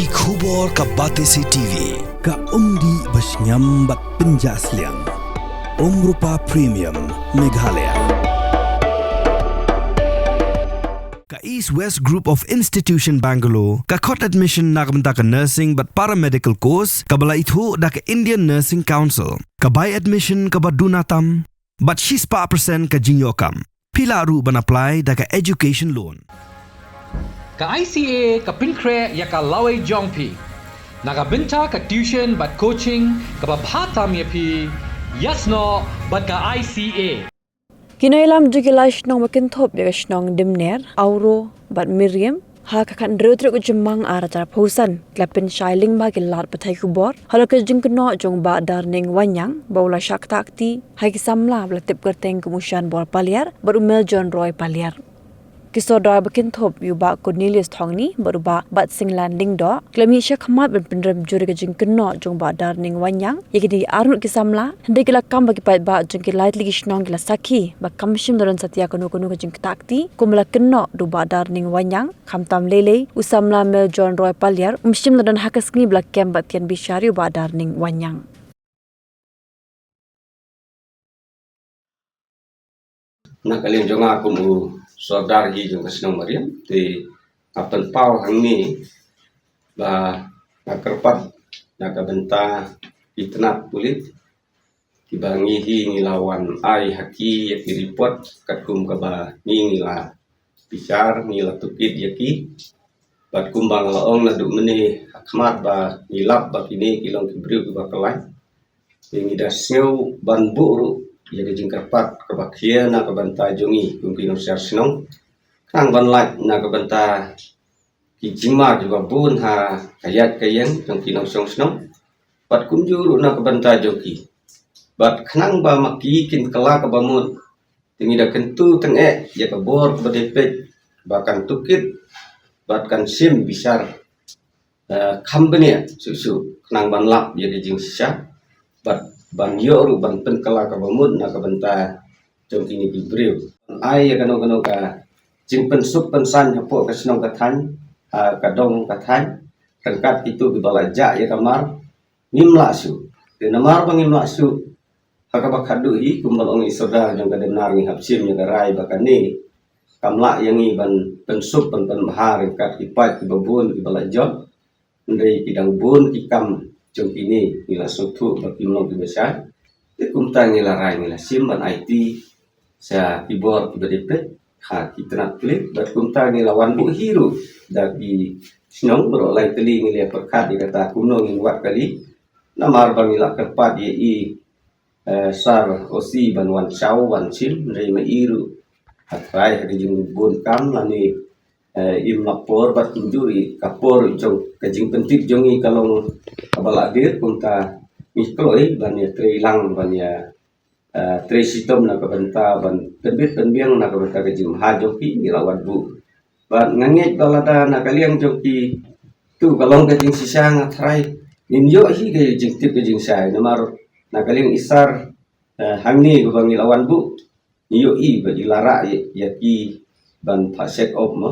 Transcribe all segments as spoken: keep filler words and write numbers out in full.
Ki khubor ka Batesi T V, ka umdih ba shngiam bad pynjah sliang. Umrupa Premium, Meghalaya. Ka East West Group of Institution Bangalore, ka khot admission na ka bynta ka nursing bad paramedical course, kaba la ithuh da ka Indian Nursing Council, ka bai admission kaba duna tam, bad shispah percent ka jingïoh kam. Phi lah ruh ban apply da ka education loan. Ka I C A ka pynkhreh ïa ka lawei jong phi na ka bynta ka tuition bad coaching kaba bha tam ïa phi, ïasnoh bad ka I C A. Ki nongïalam jong ki lai shnong ba kynthup ïa ka shnong Dymner, Awro bad Myriam, ha ka khathynriew tarik u Jymmang arhajar arphew san, ki la pynshai lyngba ki lad pathai khubor halor ka jingkynnoh jong Bah Darning Wanniang, ba u la shah ktah kti ha ki samla ba la tip kyrteng kum u Shanbor Paliar bad u Meljohn Roy Paliar. Ki sordar ba kynthup ïa u Bah Cornelius Thongni bad u Bah Batsinglan Lyngdoh, ki la mih shakhmat ban pynrem jur ïa ka jingkynnoh jong Bah Darning Wanniang ïa kine ar ngut ki samla, hynrei ki la kam ba ki paidbah jong ki lai tylli ki shnong ki la sakhi ba kam shym la don satia kano kano ka jingktah kti kumba la kynnoh da u Bah Darning Wanniang, khamtam lei lei u samla Meljohn Roy Paliar um shym la don ha ka sngi ba la kem bad thied bishar ïa u Bah Darning Wanniang. Na ka liang jong nga kum u sordar hi jong ka shnong Myriam, te nga pynpaw hangne ba nga kyrpad na ka bynta ki tnat pulit, kiba ngi hi ngi la wan ai ha ki ïa ki report katkum kaba ngi ngi la bishar, ngi la tohkit ïa ki. Bad kumba nga la ong naduh mynne ha khmat ba ngi lap ba kine ki long ki briew kiba kyllain, te ngi da sngew ban buh ruh ïa ka jingkyrpad kaba khia na ka bynta jong ngi kum ki nongshah shnong, khnang ban lait na ka bynta ki jingma kiba bun ha ka ïaid ka ïeng jong ki nongshong shnong, bad kumjuh ruh na ka bynta jong ki. Bad khnang ba ma ki kin kylla kaba mut, te ngi da kyntu tyngeh ïa ka bor kaba dei peit ba kan tohkit bad kan shim bishar, eh, kham bniah shuh shuh, khnang ban lap ïa ka jingshisha bad ban ïoh ruh ban pynkylla kaba mut na ka bynta jong kine ki briew. Ai ïa kano kano ka jingpynsuk pynsan hapoh ka shnong ka thaiñ, ha ka dong ka thaiñ, ryngkat kito kiba la jah ïa ka mar, ngim lah shuh. Te namar ba ngim lah shuh, ha kaba khatduh hi kumba la ong i sordar jong ka Dymner, ngi hap shim ïa ka rai ba kane kam lah ïa ngi ban pynsuk ban pynbha ryngkat ki paid kiba bun kiba la jot. Hynrei ki dang bun ki kam jong kine, ngi la sngewthuh ba kim long kiba shai. Te kumta ngi la rai, ngi la shim ban aiti sha ki bor kiba dei peit ha ki tnat pulit, bad kumta ngi la wan buh hi ruh da ki shnong baroh lai tylli, ngi la pyrkhat ïa kata kumno ngin wad kali. Namar ba ngi la kyrpad ïa i, eh, Sir O C ban wan shaw wan shim, hynrei ma i ruh ha trai ha ka jingbun kam lane, eh, im la por bad kumjuh ruh ka por jong ka jingpyntip jong ngi ka long kaba la dier, kumta ngi kloi ban ïa trei lang ban ïa, eh, trei shitom na ka bynta ban pynbit pynbiang na ka bynta ka jingmaham jong ki, ngi la wan buh. Bad nga ngeit ba lada na ka liang jong ki, tu ka long ka jingshisha, nga trai ngin ïoh hi ka jingtip ka jingshai, namar na ka liang i Sir, eh, hangne kaba ngi la wan buh, ngi ïohi ba i la rah ïa, ïa ki ban phah check up mo.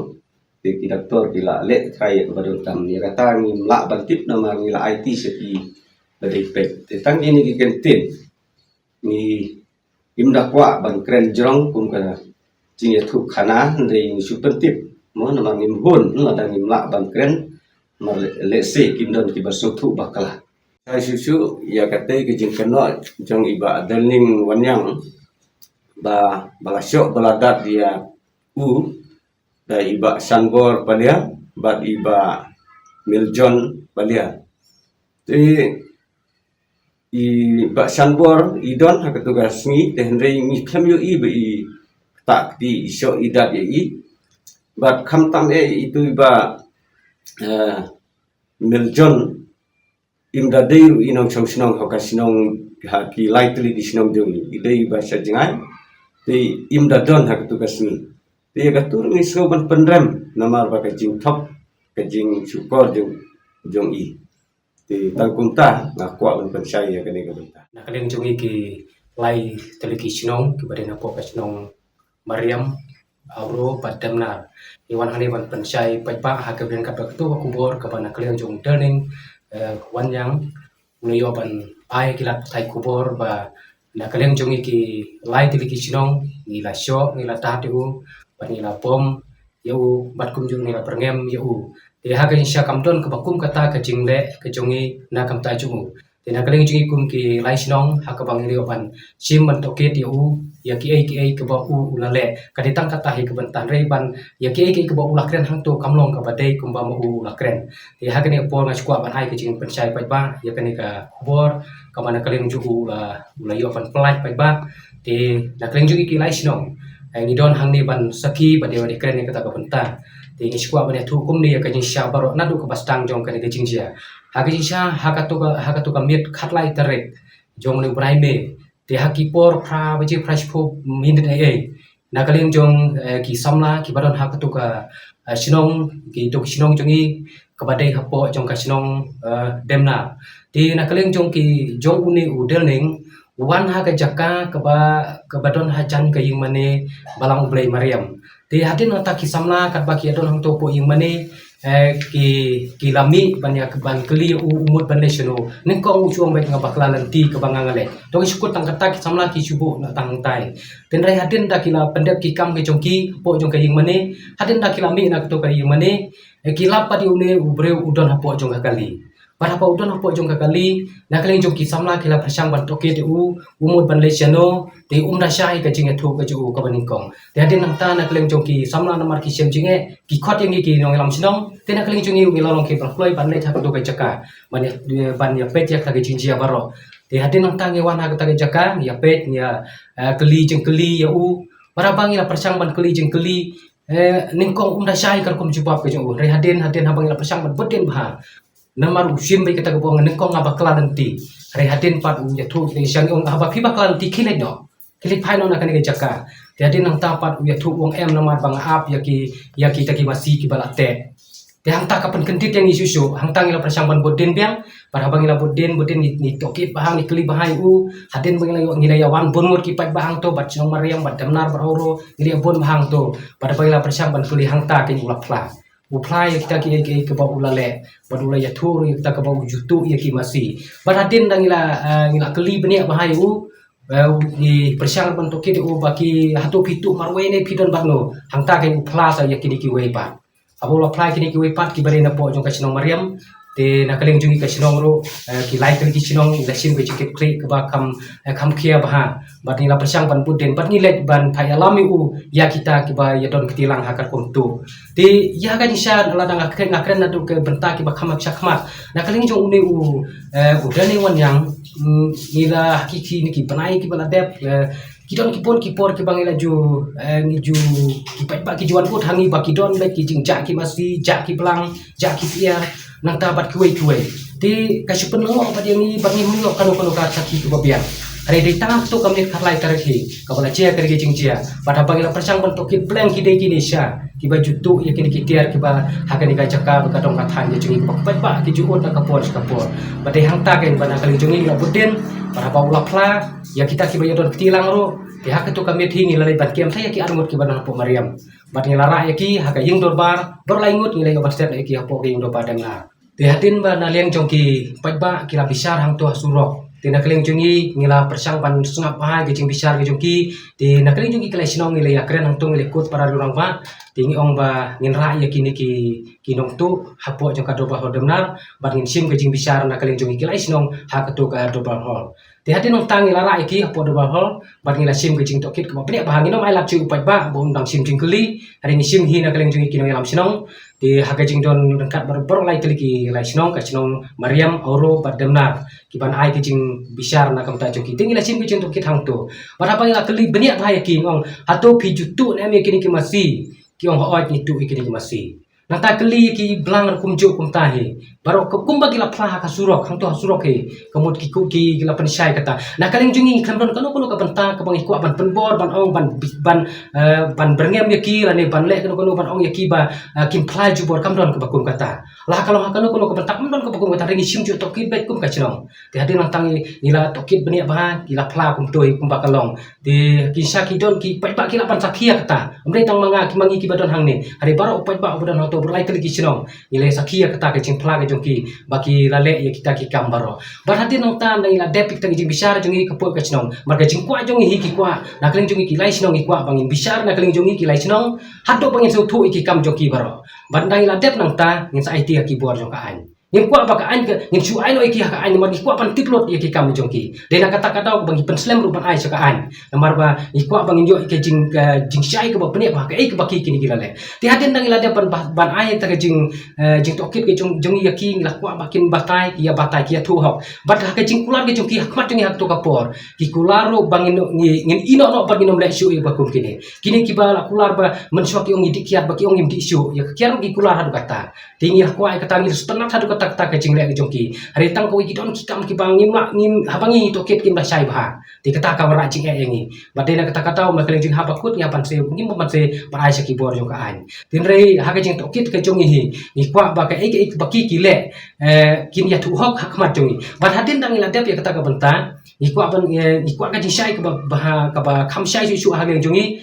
Te ki doktor ki la leh trai ïa kaba donkam. Ïa kata ngim lah ban tip namar ngi la aiti sha ki ba dei peit. Te tang kine ki kyntien ngi, ngim da kwah ban kren jrong kum ka jingïathuh khana, hynrei ngi shu pyntip mo, namar ngim hun lada ngim lah ban kren. Namar leh, lehse kim don kiba sngewthuh bakla. Shai shuh shuh ïa katei ka jingkynnoh jong i Bah Darning Wanniang, ba, ba la shoh ba la dat ïa u da i Bah Shanbor Paliar bad i Bah Miljohn Paliar. Te i Bah Shanbor i don ha katu ka sngi, te hynrei ngi khlem ïohi ba i ktah kti, i shoh i dat ïa i. Bad khamtam eh itu i Bah, eh, Miljohn, im da dei ruh i nongshong shnong ha ka shnong, ha ki lai tylli ki shnong jong ngi. I dei ba sha jngai, te im da don ha katu ka sngi. Te ïa katu ruh ngi sngew ban pynrem namar ba ka jingthok, ka jingshukor jong, jong i. Te tang kumta nga kwah ban pynshai ïa kane ka bynta. Na ka liang jong ngi ki lai tylli ki shnong kiba dei na pdeng ka shnong Mariam, Hawroh bad Demnar. Ngi wan hangne ban pynshai paidbah ha ka bynta kata ka khubor kaba na ka liang jong u Delning, eh, Wanniang, u la ïoh ban ai ki lad pathai khubor ba na ka liang jong ngi ki lai tylli ki shnong ngi la shoh, ngi la tad ïa u, bad ngi la bom ïa u, bad kumjuh ngi la byrngem ïa u. Te ha ka jingshisha kam don kaba kum kata ka jingleh ka jong ngi na ka bynta jong u. Te na ka liang jong ngi kum ki lai shnong, ha kaba ngi la ïoh ban shim ban tohkit ïa u, ïa kiei kiei kaba u u la leh. Ka dei tang kata hi ka bynta, hynrei ban ïa kiei kiei kaba u la kren hangto kam long kaba dei kumba ma u u la kren. Te ha kane ka por nga sngewkwah ban ai ka jingpynshai paidbah ïa kane ka khubor kaba na ka liang jong u u la, u la ïoh ban pyllait paidbah. Te na ka liang jong ngi ki lai shnong, eh, ngi don hangne ban sakhi ba dei ban ïakren ïa kata ka bynta. Te ngi sngewkwah ban ïathuh kumne ïa ka jingshisha baroh naduh kaba sdang jong kane ka jingjia. Ha ka jingshisha, ha kato ka, ha kato ka miet khatlai tarik jong une u bnai May, te ha ki por phra baje phra shiphew minit eiei, na ka liang jong, eh, ki samla kiba don ha kato ka, eh, shnong, kito ki shnong jong ngi kaba dei hapoh jong ka shnong, eh, Demnar. Te na ka liang jong ki, jong une u Delning, u wan ha ka jaka kaba, kaba don hajan ka ïing mane Balang U Blei Mariam. Te hadien nangta ki samla katba ki ïadon hangto hapoh ïing mane, eh, ki, ki la mih ban ïa, ban kylli u, u mut ban leit shano. Nyngkong u shu ong ba nga bakla lynti kaba nga nga leit. To ki shu kut tang kata, ki samla ki shu buh na tang tai. Te hynrei hadien da ki la pyndep ki kam ki jong ki hapoh jong ka ïing mane, hadien da ki la mih na kato ka ïing mane, eh, ki lap pat ïa une u briew u don hapoh jong ka kali. Bad haba u don hapoh jong ka kali, na ka liang jong ki samla ki la pyrshang ban tohkit ïa u, u mut ban leit shano, te um da shai ka jingïathuh ka jong u kaba nyngkong. Te hadien nangta na ka liang jong ki samla namar ki shem jingeh, ki khot ïa ngi ki nongïalam shnong, te na ka liang jong ngi ngi la long ki ba kloi ban leit ha kato ka jaka ban ïa, ban ïa peit ïa kata ka jingjia baroh. Te hadien nangta ngi wan ha kata ka jaka, ngi ïa peit, ngi ïa, eh, kylli jingkylli ïa u. Bad haba ngi la pyrshang ban kylli jingkylli, eh, nyngkong um da shai ka rukom jubab ka jong u. Hynrei hadien, hadien haba ngi la pyrshang ban bud dien bha, namar u shim beit kata kaba ong nyngkong nga bakla lynti. Hynrei hadien pat u ïathuh ïa ngi sha ngi, ong haba phi bakla lynti khie leit noh, khie leit phai noh na kane ka jaka. Te hadien nangta pat u ïathuh u ong em, namar ba nga ap ïa ki, ïa kita ki masi kiba la teh. Te hangta ka pynkyndit ïa ngi shuh shuh. Hangta ngi la pyrshang ban bud dien biang. Bad haba ngi la bud dien, bud dien ngi, ngi tohkit bha, ngi kylli bha ïa u. Hadien ba ngi la ïoh, ngi la ïa wan bun ngut ki paidbah hangto, bad shnong Mariam, bad Demnar, bad Hawroh, ngi la ïa bun bha hangto. Bad haba ngi la pyrshang ban kylli hangta, ki, u la phla. U phla ïa kita kiei kiei kaba u la leh, bad u la ïathuh ruh ïa kita kaba u ju tuh ïa ki masi. Bad hadien da ngi la, eh, ngi la kylli bniah bha ïa u, eh, ngi pyrshang ban tohkit ïa u ba ki, hato phi tuh marwei ne phi don bad no. Hangta ka u phla sa ïa kine kiwei pat. Haba u la phla ïa kine kiwei pat kiba dei napoh jong ka shnong Mariam, te na ka liang jong ngi ka shnong ruh, eh, ki lai tylli ki shnong, ngi la shim ka jingkitkhlieh kaba kham, eh, kham khia bha. Bad ngi la pyrshang ban bud dien, bad ngi leit ban phah ïalam ïa u ïa kita kiba ïadon kti lang ha ka rukom tuh. Te ïa ka jingshisha lada nga kren, nga kren naduh ka bynta kiba kham shakhmat. Na ka liang jong une u, eh, u Delning Wanniang, mm, ngi la ha ki, ki, ki bnai kiba la dep, eh, ki don ki bun ki por kiba ngi la ju, eh, ngi ju, ki paidbah ki ju wan bud ha ngi ba ki don beit ki jingjah ki masi, jah ki blang, jah ki pyiar, nangta bad kiwei kiwei. Te ka shu pynlyngngoh bad ïa ngi ba ngim ïoh kano kano ka sakhi kaba biang. Hynrei dei tang ha kato ka miet khatlai tarik hi kaba la jia kane ka jingjia. Bad haba ngi la pyrshang ban tohkit bneng ki dei kine sha kiba ju tuh ïa kine ki tiar kiba ha kane ka jaka ba ka dong ka thaiñ ka jong ngi, kiba ki paidbah ki ju ud na ka por sha ka por. Bad dei hangta kein ba na ka liang jong ngi ngi la bud dien, bad haba u la phla ïa kita kiba ïadon kti lang ruh, te ha kato ka miet hi ngi la leit ban kem sa ïa ki arngut kiba na hapoh Mariam. Bad ngi la rah ïa ki ha ka ïing dorbar, baroh lai ngut ngi la ïoh ban stet ïa ki hapoh ka ïing dorbar Demnar. Te hadien ba na liang jong ki paidbah ki la bishar hangto ha surok, te na ka liang jong ngi ngi la pyrshang ban sngap bha ka jingbishar ka jong ki. Te na ka liang jong ki ki lai shnong ngi la ïakren hangto, ngi la kut para rangbah. Te ngi ong ba ngin rah ïa kine ki, ki nongtuh hapoh jong ka dorbar hall Demnar, bad ngin shim ka jingbishar na ka liang jong ki ki lai shnong ha kato ka dorbar hall. Te hadien nangta ngi la rah ïa ki hapoh dorbar hall, bad ngi la shim ka jingtohkit kaba bniah bha, ngin ym ailad shuh u paidbah ba un dang shim jingkylli, hynrei ngi shim hi na ka liang jong ki nongïalam shnong. Te ha ka jingdon ryngkat baroh, baroh lai tylli ki lai shnong, ka shnong Mariam, Hawroh bad Demnar, kiban ai ka jingbishar na ka bynta jong ki. Te ngi la shim ka jingtohkit hangto. Bad haba ngi la kylli bniah bha ïa ki, ngi ong hato phi ju tuh ne em ïa kine ki masi? Ki ong hooid ngi tuh ïa kine ki masi. Nangta kylli ki blang ruh kumjuh kumta hi. Baroh ka kumba ki la phla ha ka surok, hangto ha surok hi. Ka mut ki ku ki, ki la pynshai kata. Na ka liang jong ngi khlem don kano kano ka bynta kaba ngi kwah ban pynbor, ban ong, ban, ban, eh, ban byrngem ïa ki, lane ban leh kano kano ban ong ïa ki ba, eh, kin phla jubor, kam don kaba kum kata. La ka long ha kano kano ka bynta kam don kaba kum kata, hynrei ngi shim ju tohkit beit kum ka shnong. Te hadien nangta ngi la tohkit bniah bha, ki la phla kumto hi kumba ka long. Te ki sha ki don ki paidbah ki lah ban sakhi ïa kata. Ym dei tang ma nga ki ma ngi kiba don hangne. Hynrei baroh u paidbah uba don hato ba lai tylli ki shnong, ngi la sakhi ïa kata ka jingphla ka jong ki ba ki la leh ïa kita ki kam baroh. Bad hadien nangta ngi la dep ïa kita ki jingbishar jong ngi ka pud ka shnong. Namar ka jingkwah jong ngi hi ki kwah, na ka liang jong ngi ki lai shnong ngi kwah ba ngin bishar na ka liang jong ngi ki lai shnong, haduh ba ngin sngewthuh ïa ki kam jong ki baroh. Bad ngi la dep nangta ngin sa aiti ha ki bor jong ka aiñ. Ngim kwah ba ka aiñ ka, ngin shu ai noh ïa ki ha ka aiñ, namar ngi kwah ban tip lut ïa ki kam jong ki. Dei na kata ka daw ba ngi pynslem ruh ban ai sha ka aiñ. Namar ba ngi kwah ba ngin ïoh ïa ka jing, ka jingshai kaba bniah ba kaei kaba ki kine ki la leh. Te hadien ngi la dep ban, ban, ban ai ïa ka jing, eh, jingtohkit ka jong, jong ngi ïa ki, ngi la kwah ba kin batai, ki ïa batai, ki ïathuh hok. Bad ha ka jingkular ka jong ki ha khmat jong ngi ha kato ka por, ki kular ruh ba ngin, ngi, ngin ïeh noh noh bad ngin ym leh shuh ïa ba kum kine. Kine kiba la kular ba mynshuwa ki ong ngi dih kiad ba ki ong ngim dih shuh. Ïa ka kiad ruh ki kular haduh kata. Te ngi la kwah ïa kata, ngi la sngewtynnat haduh katta katta ka jingleh ka jong ki. Hynrei tang kawei ki don ki kam kiba ngim lah, ngim, haba ngi tohkit kim da shai bha. Te kata ka wanrah jingeh ïa ngi. Bad dei na kata ka daw, na ka liang jong ngi haba kut ngi hap ban siew, ngim hap ban siew ban ai sha ki bor jong ka aiñ. Te hynrei ha ka jingtohkit ka jong ngi hi, ngi kwah ba kaei kaei ba ki ki leh, eh, kin ïathuh hok ha khmat jong ngi. Bad hadien ngi la dep ïa kata ka bynta, ngi kwah ban, eh, ngi kwah ka jingshai kaba, ba, kaba kham shai shuh shuh ha ka liang jong ngi.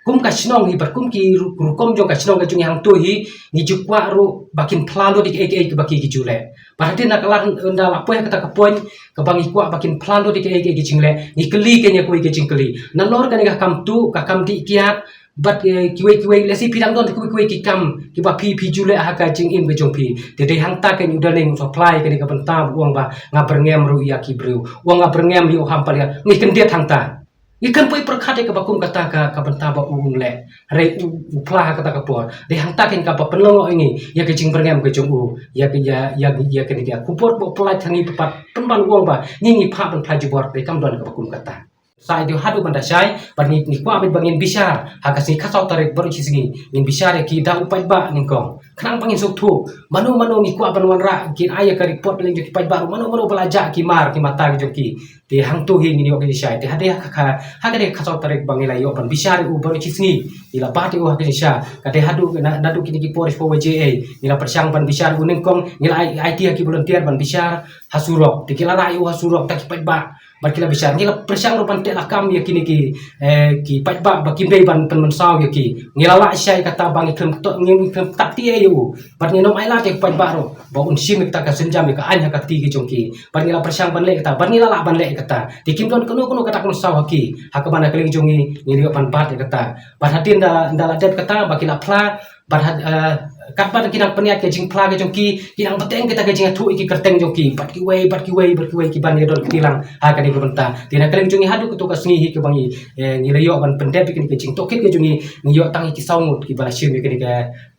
Kum ka shnong hi, bad kum ki ru-, rukom jong ka shnong ka jong ngi hangto hi, ngi ju kwah ruh ba kin phla lut ïa kiei kiei kiba ki ki ju leh. Bad hadien ngi la, ngi la poi ha kata ka point kaba ngi kwah ba kin phla lut ïa kiei kiei ki jingleh, ngi kylli kane kawei ka jingkylli. Nalor kane ka kam tuh, ka kam dih kiad, bad, eh, kiwei kiwei, lehse phi dang don kiwei kiwei ki kam kiba phi, phi ju leh ha ka jingim ka jong phi. Te dei hangta kane u Dening u sa phla ïa kane ka bynta ba u ong ba nga byrngem ruh ïa ki briew. U ong nga byrngem ïa u Hampaliat. Ngi kyndit hangta. Ngi khlem poi pyrkhat ïa kaba kum kata ka, ka bynta ba u un leh. Hynrei u, u phla ha kata ka por. Dei hangta kane kaba pynlong ïa ngi ïa ka jingbyrngem ka jong u. Ïa ka, ïa, ïa, ïa kane ka khubor ba u phla ïa ngi pat pynban u ong ba ngi ngi phah ban phla jubor, hynrei kam don kaba kum kata. Sa ïa u haduh ban da shai, bad ngi, ngi kwah beit ba ngin bishar ha ka sngi khatsaw tarik baroh shi sngi. Ngin bishar ïa ki da u paidbah nyngkong. Khnang ba ngin sngewthuh mano mano ngi kwah ban wanrah, kin ai ïa ka report lem jong ki paidbah ruh, mano mano ba la jah ki mar ki mata ki jong ki. Te hangto hi ngin ïoh ka jingshai. Te hadien ha ka, ha ka dei khatsaw tarik ba ngi la ïoh ban bishar ïa u baroh shi sngi. Ngi la bat ïa u ha ka jingshai. Ka dei haduh na, naduh kine ki por four J A. Ngi la pyrshang ban bishar ïa u nyngkong, ngi la ai, aiti ha ki volunteer ban bishar ha surok. Te ki la rah ïa u ha surok da ki paidbah. Bad ki la bishar. Ngi la pyrshang ruh ban teh lakam ïa kine ki, eh, ki paidbah ba kim dei ban pynmynsaw ïa ki. Ngi la lah shai kata ba ngi khlem to, ngi khlem tak ti ïa u. Bad ngin ym ailad ïa ki paidbah ruh ba un shim ïa kata ka sienjam ïa ka aiñ ha ka kti ka jong ki. Bad ngi la pyrshang ban leh kata, bad ngi la lah ban leh kata. Te kim don kano kano ka dak mynsaw ha ki, ha kaba na ka liang jong ngi, ngi la ïoh ban bat ïa kata. Bad hadien da, da la dep kata ba ki la phla, bad had, eh, katba ki nang pynïaid ka jingphla ka jong ki, ki nang bteng kita ka jingïathuh ïa ki kyrteng jong ki. Bad kiwei, bad kiwei, bad kiwei kiban ïa don kti lang ha kane ka bynta. Te na ka liang jong ngi haduh kato ka sngi hi kaba ngi, eh, ngi la ïoh ban pyndep ïa kane ka jingtohkit ka jong ngi, ngi ïoh tang ïa ki saw ngut kiba la shim ïa kane ka,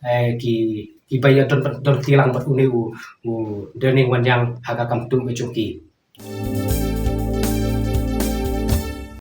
eh, ki kiba ïa don, don kti lang bad une u, u Dening Wanniang ha ka kam tuh ka jong ki.